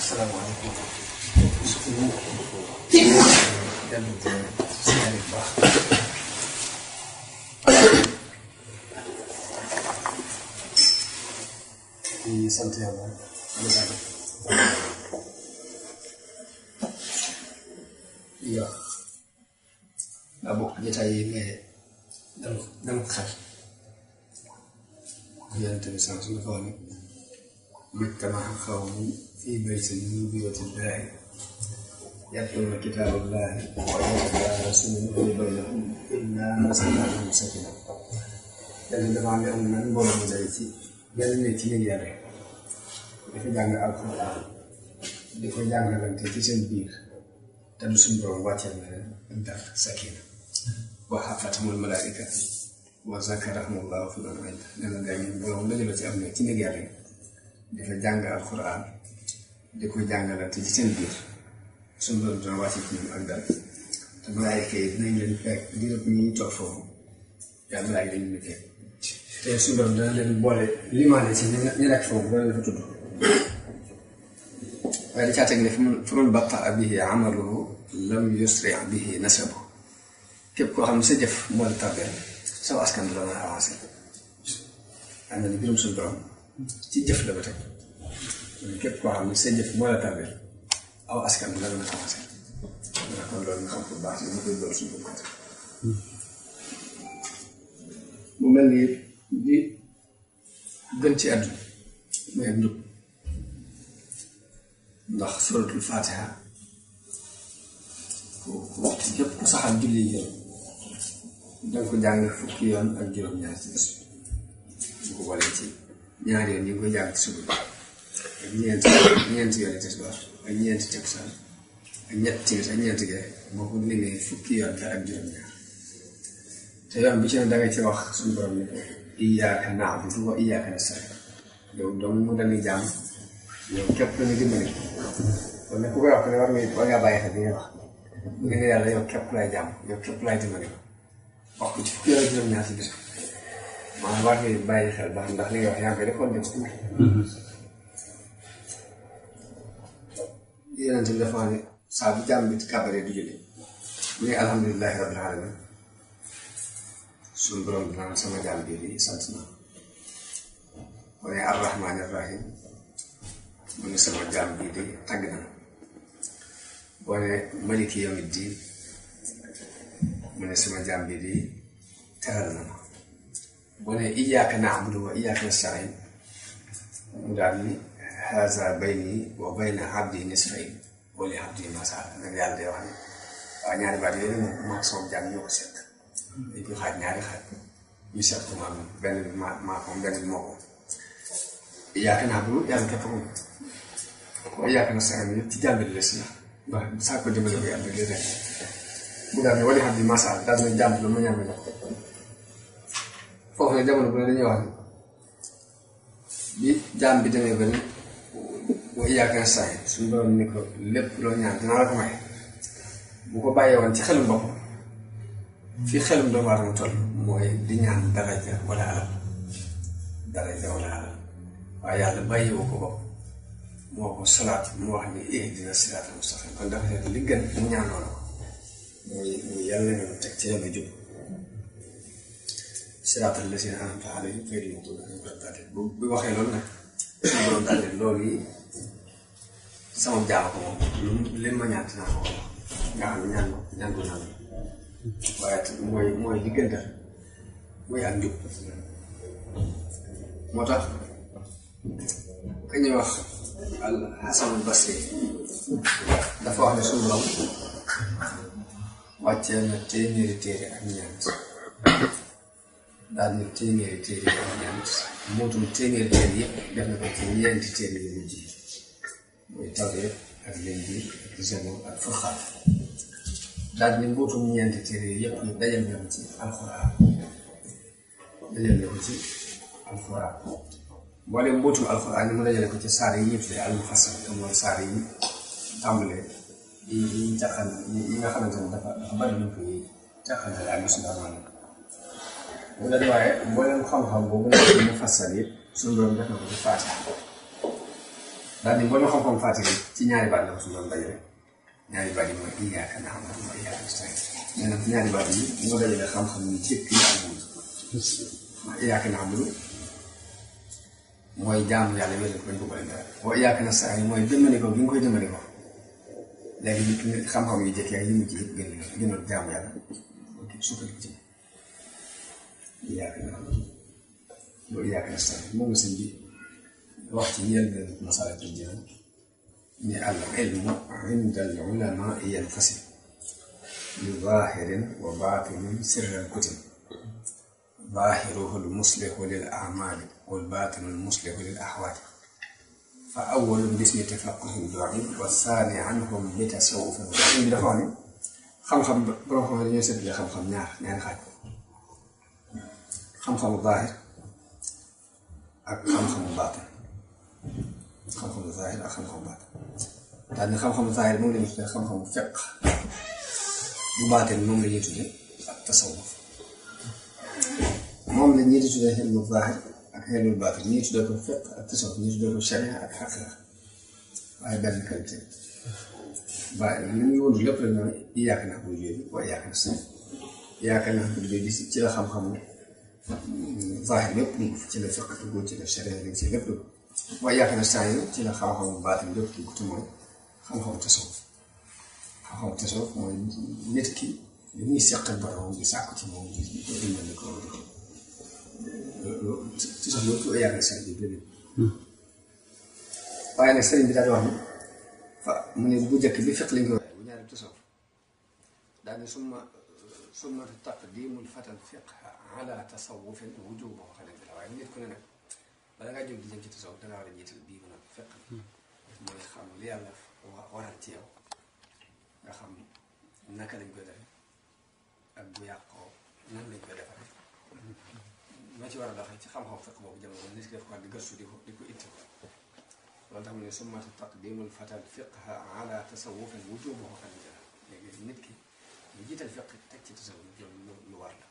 asalaamaaleykum. suñu dellu te siyaare bu baax. di sant yàlla di baax di wax daa bokk jotaay yi mais dama xel yonent bi sant suñu ko wane مجتمع قوم في بيت من بيوت الله يتلون كتاب الله ويتدارسونه بينهم إلا نزلناهم سكينة. لكن dafa am ne nag mbooloo mu day ci benn nit ci néeg yàlla dafa jàng alxuraan di ko jàngalante ci seen biir te du suñu borom wàcceel na leen ak dal sakina wa xafatamul malaayika wa zakarahumullahu fi man inda nee na gars yi mbooloo mu dajale ci am ne ci néeg yàlla dafa jàng alxuraan di ko jàngalante ci seen biir suñu borom dina wàcce ci ñoom ak dal te malaayika yi dinañ leen fekk di rëbb ñuy toog foofu yàlla malaayika dañu leen fekk te suñu borom dana leen boole limaale ci ñu nekk foofu dana leen fa tudd waaye di caa teg ne fa man batta'a bihi amaluhu lam yusri' bihi nasabuhu képp koo xam ne sa jëf moo la tardeel sa askan du la mën a avancé am na ni birum suñu borom ci jëf la ba tey képp koo xam ne sa jëf moo la tardeel aw askan du la mën a avancé kon loolu nga xam ko baax na ñu koy loolu suñu côté mu mel ni li gën ci àdduna mooy ak njub ndax suratul fatiha képp ku saxal julli yi danga ko jàng fukki yoon ak juróom-ñaar ci bés bu ko boole ci ñaari yoon ñu ngi koy jàng ci suba ak ñeenti yoon tisbaar ak ñeenti takkusaan ak ñetti timis ak ñeenti gee boo ko limee fukki yoon la ak juróom-ñaar te yoon bi ci ne danga ci wax suñu borom ne ko iyyaaka na'budu wa iyyaaka nasta'iin yow dong mu dañuy jaam yow képp la ñu dimbali kon nag ku koy wax ne war ngaa bàyyi xel bi ngay wax bu ngeen ne yàlla yow képp lay jaam yow képp lay dimbali wax ko ci fukki yoon ak juróom-ñaar ci bis maanaam war nga bàyyi xel ba ndax li nga wax yaa ngi koy defoon dem tuuti. Yonent bi dafa ne saa bu jàmm bi kàbbaree du julli mu ne alhamdulilahi rabbil alamin suñu borom dinaa sama jàmm bii di sant na mu ne arrahmaani rahim mu ne sama jàmm bii di tàgg na boo ne maliki yawmi diin mu ne sama jàmm bii di teral na boo ne iyyaaka na'budu wa iyyaaka nasta'iin mu daal ni haaza bayni wa bayna abdi nisfayn wa li abdi maa sa'ala nag yàlla day wax ne waaw ñaari baat yooyu moom maa sama jàmm ñoo ko seq dañ koy xaaj ñaari xaaj ñu seq ko maam benn bi maa ko benn bi moo ko iyyaaka na'budu yàlla képp ko wa iyyaaka nasta'iin yëpp ci jàmm bi des na ba saa ko dimbali ko yàlla li rek mu daal ne wa li abdi maa sa'ala daal na jàmm lu ma ñaan ma jox foofu nag jamono bu ne dañuy wax bi jaam bi demee ba ni wa iyyaaka nasta'iin suñu borom ni ko lépp loo ñaan dinaa la ko may bu ko bàyyee woon ci xelum boppam fii xelum doomu aadama toll mooy di ñaan daraja wala alal waaye yàlla bàyyiwu ko bopp moo ko salaat mu wax ni ihdina siraatal mustaqiim kon dafa ne li gën mu ñaan loolu ko muy yàlla nga teg ci yoonu jub siraatal laziina an'amta alayhim ghayril maghduubi alayhim wa lad daalliin bu waxee loolu nag suñu borom daal ne loolu yi sama jaam ko moom li ma ñaan dinaa ko wax nga xam ne ñaan ko naan waaye mooy diggante mooy ak njub moo tax ka ñuy wax al Hasanul Basri dafa wax ne suñu borom wàccee na téeméeri téere ak ñeent daal di téeméeri téere ak ñeent mootum téeméeri téere yëpp def na ko ci ñeenti téere yu mujj yi mooy Tawreet ak Linjiil ak Zabuur ak Furqaan daal di mbootum ñeenti téere yi yëpp ñu dajal na ko ci alxuraan boole mbootum alxuraan ni mu dajale ko ci saar yi ñu tuddee al-mufassal te mooy saar yi tàmbalee yi càqal yi nga xamante ne dafa bari ñu koy càqantale ak bismillah bu la waaye mbooleem xam-xam boobu nekk mu fassal yëpp suñu doon def na ko ci Faatiha daal di mboolem xam-xam Faatiha ci ñaari baat la ko suñu doon dajale ñaari baat yi mooy iyyaaka na'budu wa iyyaaka nasta'iin nee na ñaari baat yi moo dajale xam-xam yi jëkk yi ak mujj iyyaaka na'budu mooy jaamu yàlla wér ko bañ ko bëri dara wa iyyaaka nasta'iin mooy dimbali ko gi nga koy dimbali ko léegi nit xam-xam yi jëkk ak yi mujj yëpp gënal jaamu yàlla sukkandiku ci iyyaaka na'budu wa iyyaaka nasta'iin moom la sëñ bi wax ci njëlbéen Masaalikul Jinaan ni al ilmu inda al ulamaa yanqasim li zaahirin wa baatinin sirran kutim zaahiruhu al muslihu lil a'maali wal baatinu al muslihu lil ahwaali fa awwalun bismi tafaqquhin du'im wa saani anhum bi tasawwufin bi dafa wax ni xam-xam borom xam ne dañoo seetlee xam-xam ñaari xaaj xam-xamu zaahir ak xam-xamu baatin xam-xamu zaahir ak xam-xamu baatin daal ni xam-xamu zaahir moom la ñuy tuddee xam-xamu fiq bu baatin moom la ñuy tuddee ak tasawuf moom la ñuy tuddee xelmu zaahir ak xelmu baatin ñuy tuddee ko fiq ak tasawuf ñuy tuddee ko sharia ak xaqiqa waaye benn qualité waaye li muy wund lépp rek mooy iyyaaka na'budu wa iyyaaka nasta'iin iyyaaka na'budu ci la xam-xamu zaahir lépp dugg ci la fiq dugg ci la sharia dugg ci lépp dugg wa iyyaaka nasta'iin ci la xam-xamu baatin lépp dugg te mooy xam-xamu tasawuf xam-xamu tasawuf mooy nit ki li muy seq ak borom di sàkku ci moom di ko dimbali ko loolu tasawuf loolu ci iyyaaka nasta'iin bi lépp waaye nag sëriñ bi daal di wax ni mu ne bu njëkk bi fiq lañ koy waxee bu ñaari tasawuf daal ne summa taqdiimul fatal fiqh ala tasawufin wujuubahu xale bi la waaye nit ku ne nag bala ngaa jóg di jëm ci tasawuf dangaa war a jiital bii mën a fiq mooy xam li yàlla waral ci yow nga xam naka lañ koy defee ak bu yàqoo nan lañ koy defaree noo ci war a doxee ci xam-xam fiq boobu jamono nit ki def ko di gëstu di ko itti loolu tax mu ne summa taqdiimul fatal fiqh ala tasawufin wujuubahu xale bi la léegi nit ki ñu jiital fiq teg ci tasawuf loolu lu war la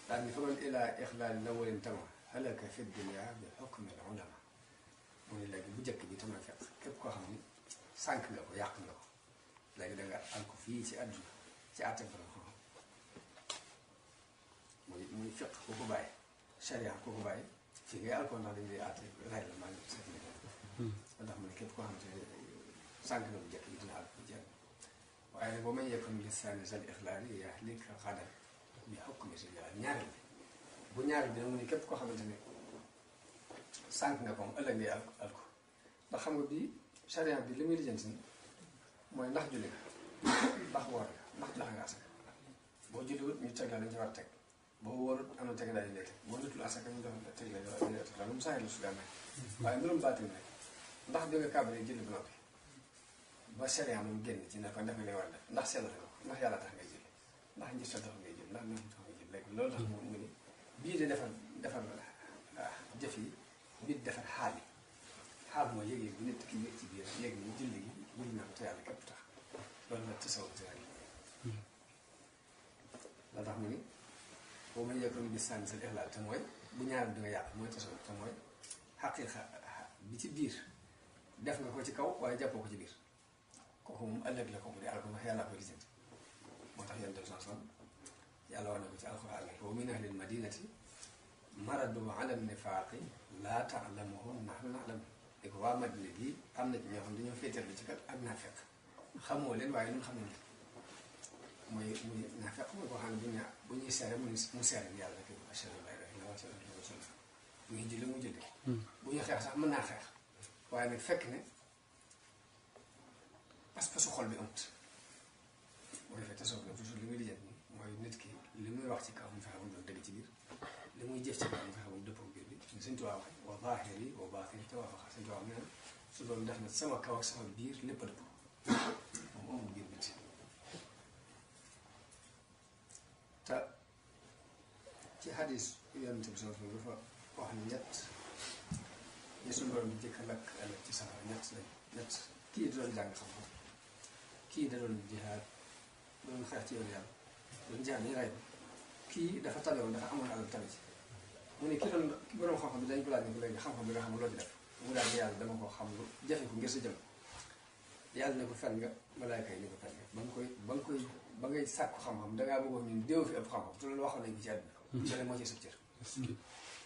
daal ni fa man ilaa ixlaali lawalin tama halaka fi dunya bi xukmi al ulama mu ne léegi bu njëkk bi tamit fiq képp koo xam ni sànq nga ko yàq nga ko léegi da nga am ko fii ci àdduna ci àtte borom xam muy fiq ku ko bàyyi sharia ku ko bàyyi fii ngay alkoon ndax dañu lay àtte ray la maa ngi sa ndax mu ne képp koo xamante ne sànq nga bu njëkk bi dina àgg ci waaye nag boo may yekkoon li sànni sal ixlaal yi yaa li ka xadal bi xukmi si ñaareel bi bu ñaareel bi nag mu ne képp koo xamante ne sànq nga ko moom ëllëg ngay alko ndax xam nga bii charia bi li muy lijjanti ni mooy ndax julli nga ndax woor nga ndax joxe nga asaka boo julliwut ñu teg la dañ ci war a teg boo wóorut am na teg daal di lay teg boo nutul asaka ñu jox teg la dañ lay teg la lu mu saxee la su gàmmee waaye mbirum baatin nag ndax bi nga kàbbaree julli ba noppi ba sharia moom génn ci ne ko def nga li war a def ndax sellal nga ko ndax yàlla tax ngay jël ndax njëriñ tax ngay jël ndax njëriñ tax ngay jël léegi loolu tax mu ni bii de defar jëf yi bii di defar xaal mooy yëg-yëg bu nit ki yëg ci biir yëg ni julli gi julli na ko te yàlla képp tax loolu la tasawuf ci rek la tax mu ni boo ma yëg ko bis sànni sa ixlaal te mooy bu ñaareel bi nga yàq mooy tasawuf te mooy xaqiiqa bi ci biir def nga ko ci kaw waaye jàppoo ko ci biir kooku moom ëllëg la ko mu di àll ko ndax yàlla koy gisante moo tax yonent bi sallallahu alayhi wasallam yàlla wax na ko ci alxuraan ne wa min ahlil madinati maradu ala nifaaqi laa ta'lamuhum nahnu na'lamu di ko waa Madina gi am na ci ñoo xam dañoo féetal ci kat ak naafeq xamoo leen waaye ñun xam nañ muy naafeq mooy koo xam ne bu ñuy seere mu seere yàlla rek ashhadu an laa ilaaha illallaah wa ashhadu anna muhammadan rasuulullaah bu ñuy julli mu julli bu ñu xeex sax mën naa xeex waaye nag fekk ne pas-pasu xol bi amut mooy fekk tasawuf la toujours li muy lijjat ni mooy nit ki li muy wax ci kaw mu fexe ba mu doon dëgg ci biir li muy jëf ci kaw mu fexe ba mu dëppoo biir bi Sëñ Tuubaa wax wa zaahiri wa baatini tawaafaqa Sëñ Tuubaa nee na su loolu def na sama kaw ak sama biir lépp a dëppoo moom amul biir biti te ci xadis Yonent bi sallallahu alayhi wa sallam dafa wax ni ñett ñi suñu borom di jëkk a lakk ëllëg ci safara ñett kii da doon jàng xam-xam kii da doon jihaad doon xeex ci yoonu yàlla doon jihaad ñu rey kii dafa tabewoon dafa amoon alal tabe ci mu ne ki borom xam-xam bi dañ ko laaj ne ko léegi xam-xam bi nga xam loo ci def mu daal yàlla dama ko xam lu jafe ko ngir sa jëm yàlla ne ko fen nga malaayka yi ne ko fen nga ba ngay sàkku xam-xam dangaa bëggoon ñun déew fi ëpp xam-xam te loolu waxoon nañ ko ci àdduna dale moo ci sab cër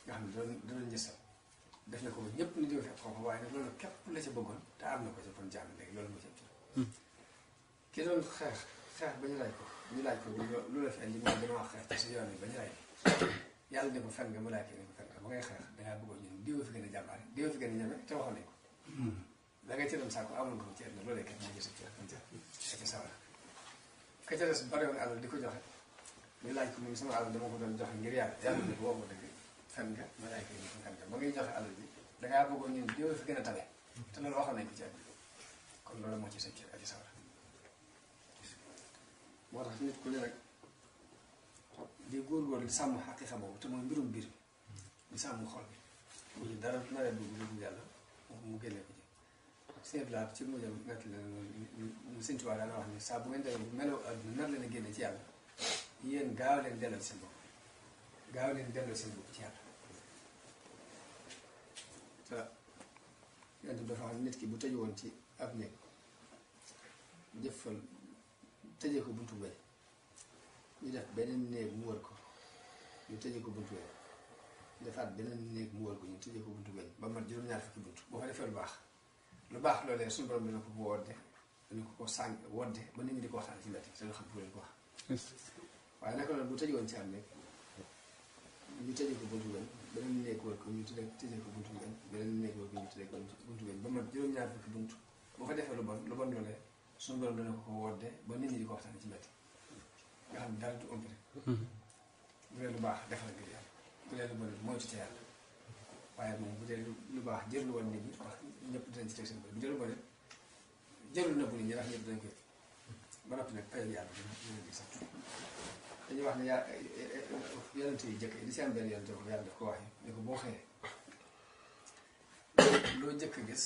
nga xam ne danañ njësal def na ko ba ñëpp ni déew fi ëpp xam-xam waaye nag loolu képp la ca bëggoon te am na ko ca kon jàmm léegi loolu moo ci ëpp cër ki doon xeex ba ñu laaj ko lu la fi indi moom dana wax xeex ci si yoon yi ba ñu laaj yàlla ne ko fen nga malaayka yi ne ko fen nga ba ngay xeex dangaa bëggoon ñun déew fi gën a jàmbaare déew fi gën a ñeme te waxoon nañ ko da ngay ci dem saako amoon ko ci àdduna loolee kat moo gis ak ca sawara ka ca des bari woon alal di ko joxe ñu laaj ko muy sama alal dama ko doon joxe ngir yàlla ne ko woo dëgg fen nga malaayka yi ne ko fen nga ba ngay joxe alal ji dangaa bëggoon ñun déew fi gën a tabe te loolu waxoon nañ ko ci àdduna kon loolu moo ci sa cër ak ci sawara moo tax nit ku ne rek di góorgóorlu di sàmm xaqiiqa boobu te mooy mbirum biir bi di sàmm xol bi bu ñu dara naree dugg lu yàlla mu génne ko ci sëñ Blas ci mujjam nekk la ñu Sëñ Tuubaa daana wax ni saa bu ngeen demee bu meloo àdduna nar leen a génne ci yàlla yéen gaaw leen delloo seen bopp ci yàlla te yonent dafa xam nit ki bu tëju woon ci ab néeg jëfal tëjee ko buntu bay ñu def beneen néeg mu wër ko ñu tëjee ko buntu bay defaat beneen néeg mu wër ko ñu tëjee ko buntu bay ba mat juróom-ñaar fukki buntu boo fa defee lu baax loolee suñu borom dina ko wodde dina ko sànq wodde ba nit ñi di ko waxtaan ci mbedd te du xam fu leen ko wax waaye naka noonu bu tëjee woon ci am néeg ñu tëjee ko buntu bay beneen néeg wër ko ñu tëjee ko buntu bay beneen néeg wër ko ñu tëjee ko buntu bay ba mat juróom-ñaar fukki buntu boo fa defee lu bon loolee suñu borom dina ko wodde ba nit ñi di ko waxtaan ci mbedd nga xam ne dara du ëmp rek bu dee lu baax defal ngir yàlla bu dee lu bon moytu ca yàlla waaye moom bu dee lu baax jërlu woon nit ñi wax ñëpp dinañ ci teg seen bopp bu dee lu bon jërlu na bu nit ñi ndax ñëpp dañ koy ba noppi nag payal yàlla dina di sax dañuy wax ne yonent yi jëkk yi di si am benn yonent ko yàlla daf ko waxee ne ko boo xëyee loo jëkk gis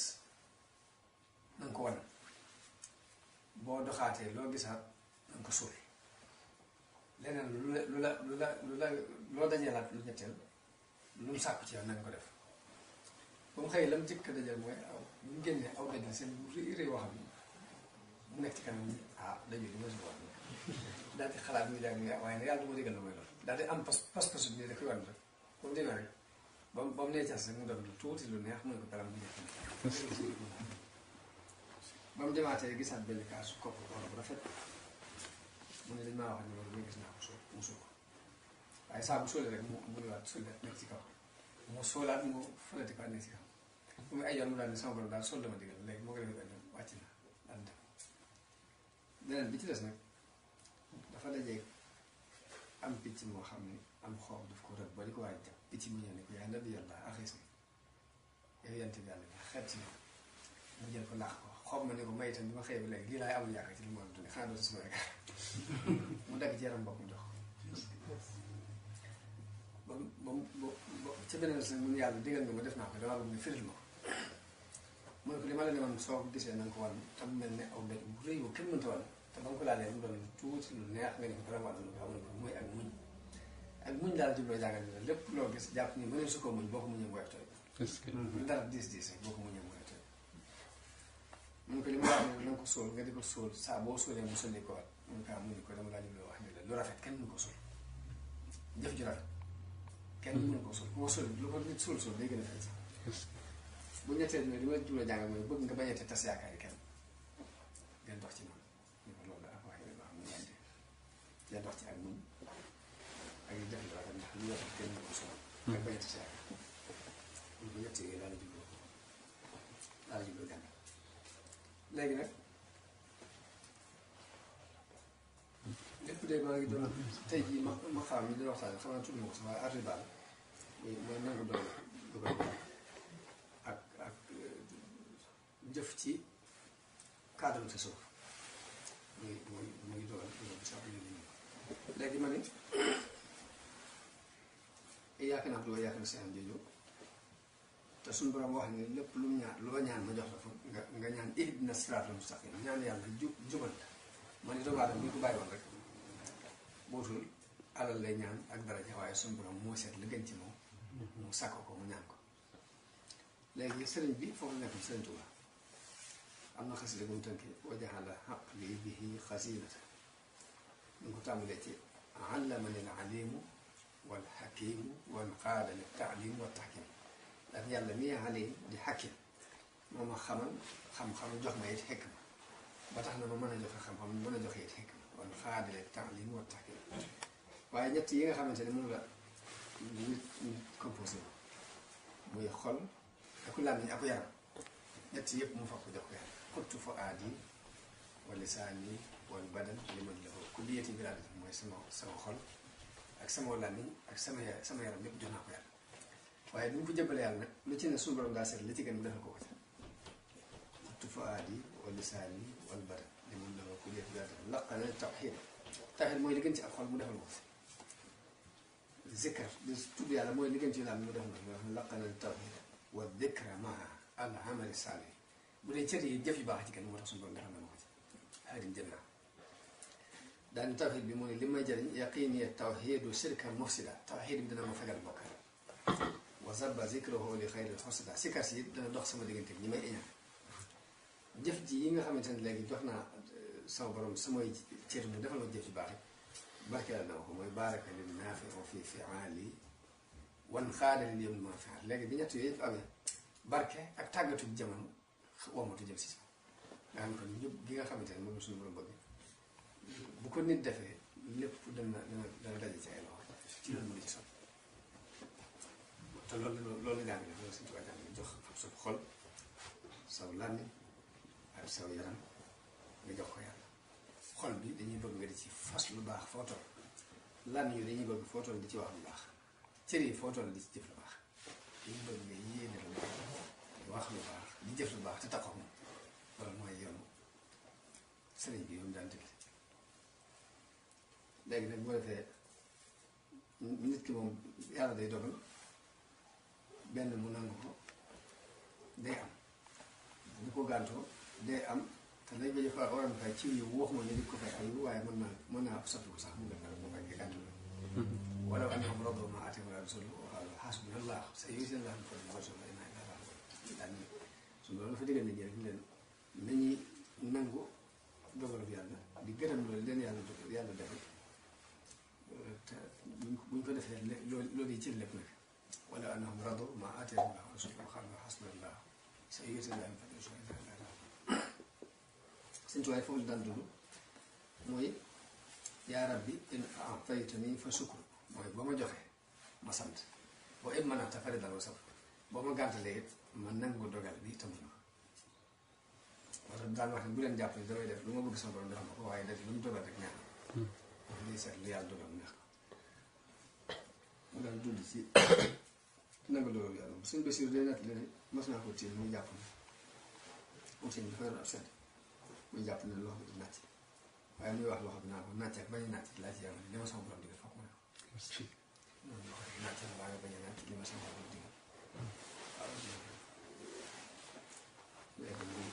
na nga ko wan boo doxaatee loo gisaat na nga ko suul leneen loo dajalaat lu ñetteel lu mu sàkku ci yow na nga ko def ba mu xëy la mu jëkk dajal mooy aw bu mu génnee aw dajal seen réew waxam mu nekk ci kanam ni dajul li ma si wax daal di xalaat muy daal muy waaye nag yàlla du ma digal la mooy loolu daal di am pas-pasu bi ne da koy wan rek ba mu demee rek ba mu nee cas rek mu doon lu tuuti lu neex mu ne ko baram bu nekk ba mu demaatee gisaat benn kaasu kopp or bu rafet mu ne dañ maa wax ne loolu ba gis naa ko soo mu soo ko waaye saa bu sóolee rek mu niwaat sóole nekk ci kaw mu sóolaat mu fëlati ko nekk ci kaw bu muy ay yoon mu daal ne sama borom daal sol dama digal léegi moo ko defee benn wàcc na daal dem beneen bi ci des nag dafa dajee am picc moo xam ne am xoox daf ko rëbb ba di ko waaj jàpp picc mu ñëw ne ko yaa nabi yàlla axiis ni yow yante bi yàlla bi xeet ci mu jël ko laax ko xob ma ne ko may itam bi ma xëyee ba léegi lii laay amul yaakaar ci li mu war a dundee xanaa dootu sama yaakaar mu dagg ci yaram bopp mu jox ba ca beneen si mun yàlla digal nga ma def naa ko damaa bëgg nga firil ma ko mu ne ko li ma la ne man soo ko gisee na nga ko wan tam mel ne aw daj bu rëy bu kenn mënta wan te ba nga ko laalee mu doon tuuti lu neex nga ne ko dara wàll lu ko amuñ ko muy ak muñ daal jubloo jàngal ni la lépp loo gis jàpp ni mënee su ko muñ boo ko muñee mooy tooy lu dara diis rek boo ko muñee mooy tooy mun ko li ma wax ne na nga ko sóol nga di ko sóol saa boo sóolee mu sëlli ko wat mun ko am mu ne ko dama laa jubloo wax ni la lu rafet kenn mënu ko sóol jëf ju rafet kenn mënu ko sóol ku ko sóol lu ko nit sóol day gën a fay sax bu ñettee ne li ma jubloo jàngal mooy bëgg nga bañete tas yaakaar yi kenn ngeen dox ci noonu ñu ko loolu la ak wax yi wax mu wante ngeen dox ci ak muñ ak yu def lu rafet ndax lu rafet kenn mënu ko sóol ak bañete tas yaakaar ñu ko ñett yooyu daal la jubloo jàngal léegi nag lépp de maa ngi doon tey jii ma xam ñu doon waxtaan xam naa tudd ma ko sax waaye arriba la mooy nangu doon dugal ak jëf ci cadre sa suuf muy dogal bi sax léegi ma ne yaakaar naa lu yaakaar seen jooju te suñu borom wax ne lépp lu mu ñaan loo ñaan ma jox la fa nga ñaan ihdina siraatal mustaqim ñaan yàlla jubal ma ne doomu aadama bi ko bàyyi woon rek bootul alal lay ñaan ak daraja waaye suñu borom moo seet la gën ci moom mu sàkk ko mu ñaan ko léegi sëriñ bi foofu la nekk sëriñ Tuubaa am na xasida bu mu tënkee wa jaxala xaq li bihi xasinata ñu ko tàmbalee ci allamani al alimu wal xakimu wal qaada li taalim wa taxkim ndax yàlla mi alim di xakim moo ma xamal xam-xam jox ma it xikma ba tax na ma mën a joxe xam-xam mën a joxe it xikma wal qaada li taalim wa taxkim waaye ñett yi nga xamante ne moom la nit composé muy xol ak làmmiñ ak yaram ñett yëpp mu fa ko jox ko yàlla xuttu fa aadi wa lisaani wal badan liman lahu kulliyati bi daal mooy sama xol ak sama làmmiñ ak sama yaram yëpp jox naa ko yàlla waaye bi mu ko jëbale yàlla nag lu ci ne suñu borom daa seet li ci gën mu defal ko ko ci xuttu fa aadi wa lisaani wal badan liman lahu kulliyati bi daal laqana tawxiid tawxiid mooy li gën ci ak xol mu defal ko ci zikkar di tudd yàlla mooy li gën ci làmmiñ mu defal ko ci laqana tawxiid wa dikra maa al amali saalih bu dee cër yi jëf yu baax ci kenn moo tax suñu borom defal na ma ko ci xarit jël naa daani tawxiid bi mooy li may jëriñ yaqiini tawxiidu shirka mufsida tawxiid bi dana ma fegal bokkaar wa zabba zikruhu li xayril xusda sikar si dana dox sama diggante ñi may iñaan jëf ji yi nga xamante ne léegi jox naa sama borom samay cër mu defal ma jëf yu baax yi barkeel na ma ko mooy baaraka lin naafi'u fi fi'aali wan xaadali li yëm ma fi'aal léegi bi ñett yooyu yëpp amee barke ak tàggatu jamono womatu jëm si nga xam ne kon ñëpp gi nga xamante ne moom suñu borom bëgg bu ko nit defee lépp dana daje ci ay loxo ci loolu mu ci sonn te loolu jàng def loolu suñu tubaab jàng jox sa xol saw làmmiñ ak saw yaram nga jox ko yàlla xol bi dañuy bëgg nga di ci fas lu baax foo toll làmmiñ yi dañuy bëgg foo toll di ci wax lu baax cër yi foo toll di ci jëf lu baax dañuy bëgg nga yéene lu baax di wax lu baax di jëf lu baax te taxaw moom loolu mooy yoonu sëriñ bi yoonu daan tëgg léegi nag boo defee nit ki moom yàlla day dogal benn mu nangu ko day am bu ko gàntoo day am te lañ ko jëf waram fay ci yu waxuma ñu di ko fay am lu waaye mën naa soppi ko sax mu def dara mu fay gàntu la wala annahum radu ma aatahum rasulu wa qaalu hasbunallah sayu'tiinaa min fadlihi wa innaa ilaihi raaji'uun daal su loolu dafa digal nit ñi rek ñu leen nañuy nangu dogalu yàlla di gërëm loolu leen yàlla defal te buñ ko defee loolu yi ci lépp nag wala annahum radu ma aatahum rasulu wa qaalu hasbunallah sayu'tiinaa min fadlihi wa innaa ilaihi raaji'uun suñ tuwaay foofu daan dund mooy yaa rabbi in a'taytanii fa shukru mooy boo ma joxee ma sant boo it mana'ta faridal wa sabr boo ma gàntalee it ma nangu dogal bi tam ma moo tax daan wax ne bu leen jàpp ne damay def lu ma bëgg sama borom defal ma ko waaye def lu mu dogal rek neex na lii seet lu yàlla dogal neex mu daan dund ci nangu dogal yàlla suñ Basiru day natt leen mos naa ko tiim muy jàpp ne aussi dafa yor ab sedd muy jàpp ne loo xam ne nàcc waaye muy wax loo xam naa ko nàcc ak bañ a nàcc laa ci yàlla li ma sama borom digal foog ma ne ko noonu wax nàcc la waa nga bañ a nàcc li ma sama borom digal waaw léegi mu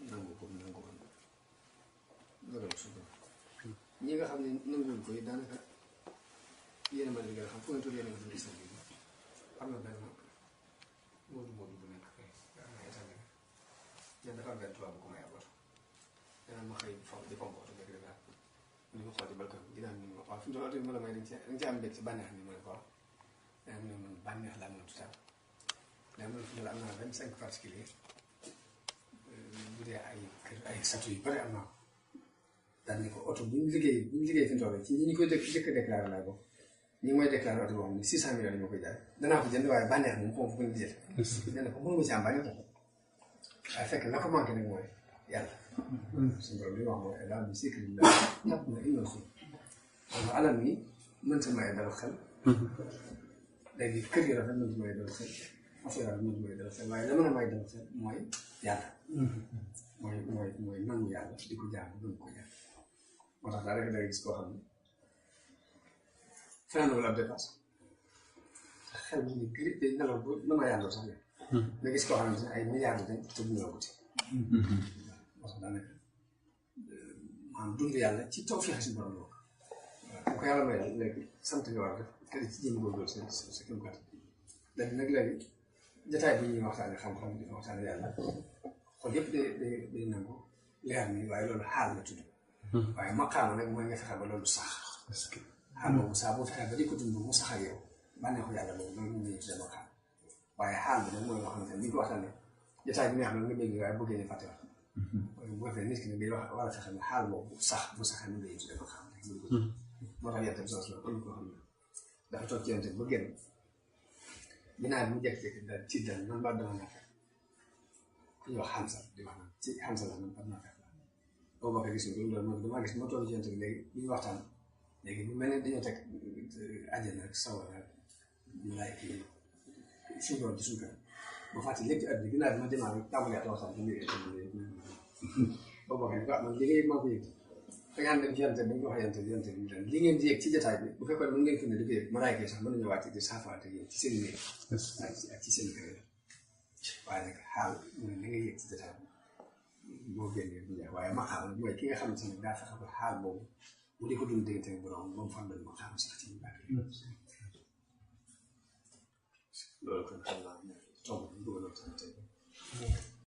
nangu ko dogal su ñi nga xam ne nanguwuñ ko yi daanaka yéen a mën a liggéey xam fu ngeen tur yéen a nga gis bi am na benn moodu bu nekk fay dafa am benn tubaab bu ko may abor danaa ma xëy di pomp oto beeg daal ñu ma xool ci balcon bi dinaa ñu ma waaw fi mu toll oto bi ma la may dañ ci am mbég ci bànneex ni ma ne ko wax danaa mu ne man bànneex laa mën tutal daa mën fi mu am naa 25 particulier bu dee ay satu yu bari am naa ko daan ni ko oto bu ñu liggéey fi mu toll ci ñi ñu koy jëkk déclaré laa bokk ñi mooy déclaré oto boo xam ne 600 millions ñu koy jaay danaa ko jënd waaye bànneex moom xaw ma fu ko nit jël nee na ko mënu ma ci am bànneex waaye fekk la ko manqué nag mooy yàlla suñu borom li wax mooy daal bi sikri la tàpp na innal xul xam alal ni mënta may dal xel léegi kër yi rafet mënta may dal xel oto yi rafet mënta may dal xel waaye la mën a may dal xel mooy yàlla mooy nangu yàlla di ko jaamu nangu ko yàlla moo tax daal rek da ngay gis koo xam ne fanaanul ab dépasse xel bu ñu gërëm day nelaw ba mën a yàlla sax nga gis koo xamante ne ay milliards dañ te bu ñu la wuti moo tax daanaka maanaam dund yàlla ci taw fexe si borom la ko ko yàlla may léegi sant nga war a def te ci jéem góorgóorlu sa këm kat léegi nag léegi jotaay bi ñuy waxtaane xam-xam di waxtaane yàlla xool yëpp day nangu leer ni waaye loolu xaal la tudd waaye maqaama nag mooy nga fexe ba loolu sax xaal boobu saa boo fexe ba di ko dund mu sax ak yow bànneexu yàlla boobu loolu ñu tuddee maqaam waaye xaal bi nag mooy loo xamante ne bi ñu ko waxtaane jotaay bi neex na nga dégg waaye bëggee ne fàtte bu defee nit ki ne day wax war a fexe ne xaal boobu sax bu saxee nu ngay tuddee maqaam moo tax yente bi sos la am ko xam ne dafa toog ci yente ba génn ginnaaw bi mu jékki-jékki daal ci dal man ba dama naa fekk ku ñuy wax Hamza di wax naan ci Hamza la man ba naa fekk la boo bokkee gis nga loolu damaa gis ma toog ci yente bi léegi bi ñu waxtaan léegi bu mel ne dañoo teg àjjana ak sawara ak malaay kii suñu doon ci suñu kanam ba fàtte lépp ci àdduna ginnaaw bi ma demaa rek tàmbaliwaat waxtaan bi boo bokkee man liggéey maa ko yëg da nga xam ne ci yente dañ ko wax yente bi li ngeen di yëg ci jotaay bi bu fekkoon mën ngeen fi ne di ko yëg malaayka yi sax mën nañu wàcc di saafaante yéen ci seen néeg ak ci seen kër waaye nag xaal mu ne li nga yëg ci jotaay bi moo génnee bu jeex waaye ma xaal mooy ki nga xam ne daa fexe ba xaal boobu mu di ko dund diggante ak borom moom fan la ma xam sax ci ñu bàyyi loolu kon xam naa ne tomb bi bëggoon a